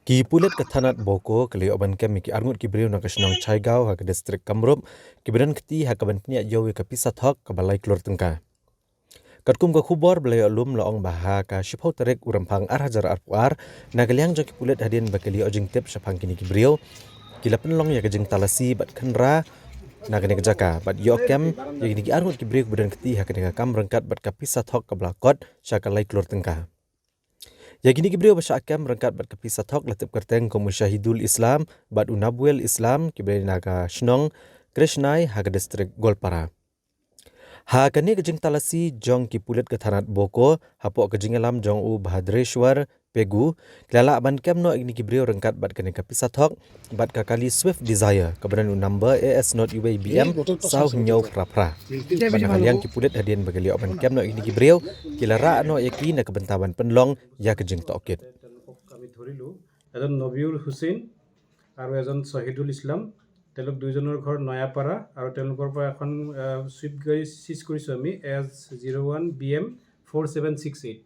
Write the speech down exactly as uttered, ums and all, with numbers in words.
Ki pulit ka thanat Boko ki la ïoh ban kem ïa ki arngut ki briew na ka shnong Chaigaw ha ka distrik Kamrup, kiba don kti ha kaban pynïaid ïew ïa ka pisa thok kaba lai klur tyngka. Katkum ka khubor ba la ïoh lum la ong ba ha ka shiphew tarik u Rymphang ar hajar arphew ar, na ka liang jong ki pulit hadien ba ki la ïoh jingtip shaphang kine ki briew, ki la pynlong ïa ka jingtalasi bad khynra na kane ka jaka bad ïoh kem ïa kine ki arngut ki briew kiba don kti ha kane ka kam ryngkat bad ka pisa thok kaba la kot sha ka lai klur tyngka. Ïa kine ki briew ba shah kem ryngkat bad ka pisa thok la tip kyrteng kum u Shahidul Islam bad u Nabwel Islam, kiba dei na ka shnong Krishnai ha ka distrik Goalpara. Ha kane ka jingtalasi jong ki pulit ka thanat Boko, hapoh ka jingïalam jong u Bhadreshwar Pegu, ki la lah ban kem noh ïa kine ki briew ryngkat bad kane ka pisa thok bad ka kali Swift Dzire kaba don u number A S not U A B M saw hynñiew phra phra. Bad na ka liang ki pulit hadien ba ki la ïoh ban kem noh ïa kine ki briew, ki la rah noh ïa ki na ka bynta ban pynlong ïa ka jingtohkit. আমি ধৰিলোঁ, এজন নবিউল হুছেইন আৰু এজন শ্বহীদুল ইছলাম। তেওঁলোক দুইজনৰ ঘৰ নয়াপাৰা আৰু তেওঁলোকৰ পৰা এখন, আহ, ছুইফ্ট গাড়ী চিজ কৰিছোঁ আমি, S zero' one B M four seven six eight.